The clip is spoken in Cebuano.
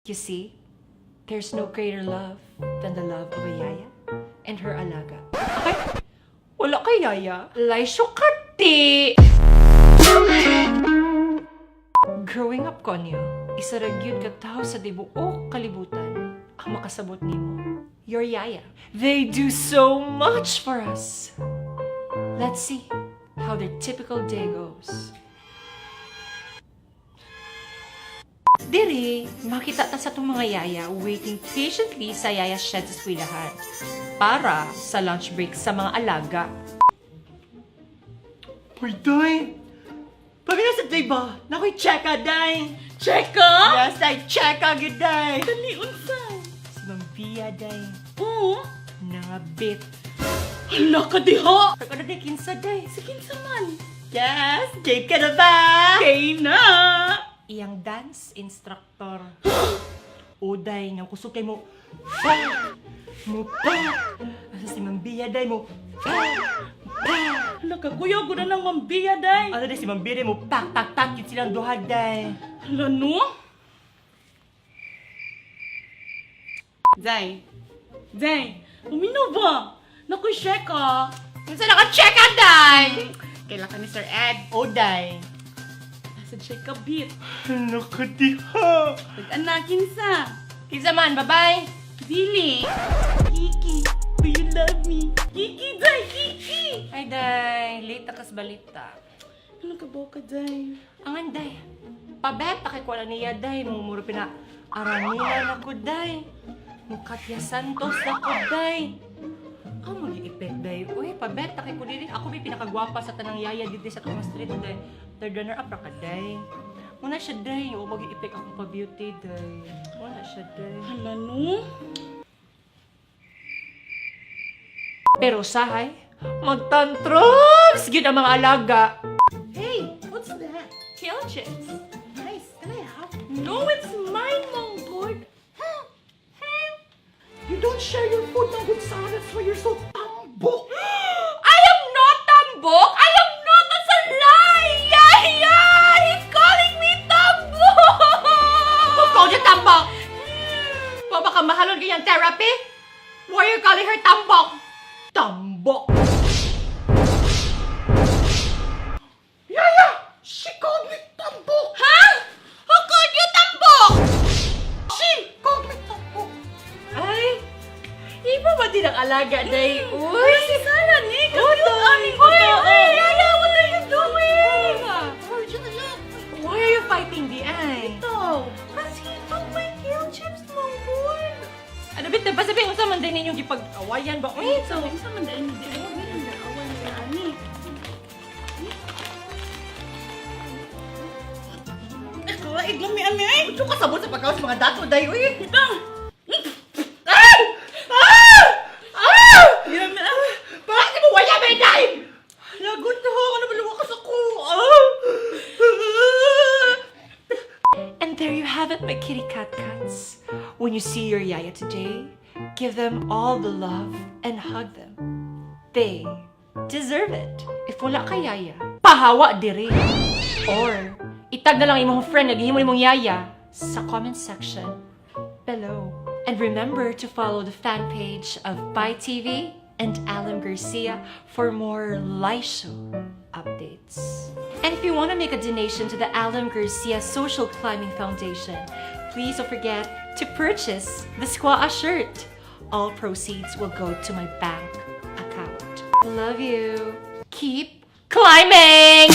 You see, there's no greater love than the love of a yaya and her alaga. Okay? Wala kay yaya. Laisyo kati! Growing up konyo, isa ra gyud ka tawo sa tibuok kalibutan ang makasabot nimo. Your yaya. They do so much for us. Let's see how their typical day goes. Diri, makita ta sa itong mga yaya waiting patiently sa yaya shed sa eskwelahan para sa lunch break sa mga alaga. Uy, day! Pamina sa day ba? Nakoy checka, day! Checka? Yes, I checka, gyud, day! Dali, unsa? Si Ma'am Via, day. Oo. Nangabit. Hala ka diha! Pero ano day, kinsa, day? Sa kinsa man? Yes! Game ka na ba? Game na! Iyang dance instructor. Uday, nang kusog kay mo, pa! Mo pa! Asa si Ma'am Bia, day mo, pa! Pa! Hala ka, kuya, guna nang mambiya, day. Ano day si Ma'am Bia, day mo, pak, tak, tak, yun silang duha, day. Hala, no? Zay. Zay, umino ba? Naku, checka. Unsa naka-check day? Kailan ka ni Sir Ed? Oday. Nasa check ka bit. Ano ka diha? Pag-anakin sa. Kinsa man, bye-bye! Dili. Kiki, do you love me? Kiki, Zay, Kiki! Ay, day, late na kas balita. Ano ka ba ka, Zay? Ang anday, pabeta kay kuwala niya, day. Mumuro pina, aranila na ko, day. Mukatya Santos na ko, day. Ang magi-epek, day. Uy, pabeta kay ko dili. Ako may pinakagwapa sa tanang yaya dito sa tong street, day. Third runner up ra ka, day. Muna siya, day. O, magi-epek akong pa-beauty, day. Muna siya, day. Hala, no? Pero sahay, magtantrums! Gyud ang mga alaga. Hey, what's that? Kale chips. Nice. Can I have? No, it's mine, Mongod. You don't share your food ng good sana. That's why you're so tambok. I am not tambok! I am not! That's a lie! Yeah, yeah! He's calling me tambok! Who called you tambok? Pa baka mahalon ganyan therapy? Why are you calling her tambok? Tambok. Yaya! She called me tambok! Ha? Who called you tambok? She called me tambok! Ay, iba ba din ang alaga, day? Uy! Si Sarah, ni. Uy, Cute aming uy, babae. uy, Yaya, what are you doing? Oh, Yaya! Why are you fighting the ay? Ito. Kasi he took my kale chips, Mongod. Ano bit, ba sabihin mo sa man din ninyong gipag-awayan ba? Uy, So, unsa man dahil ni Deo, meron na awan ni Ani. Ikaw, iglami ami ay. Unsa ka sabot sa pagkaon sa mga dato, day? Uy! Ito. Ah! Ah! Ah! Ilami ah. Bakit mo wala may day? Lagot na ako. Ano ba lumakas ako? Ah! And there you have it, my kitty cat cats. When you see your yaya today, give them all the love and hug them. They deserve it. If wala ka yaya, pahawa diri. Or, itag na lang imong friend nga gihimo imong yaya sa comment section below. And remember to follow the fan page of Pai TV and Alan Garcia for more Laisho updates. And if you want to make a donation to the Alan Garcia Social Climbing Foundation, please don't forget to purchase the Squaw shirt. All proceeds will go to my bank account. Love you. Keep climbing!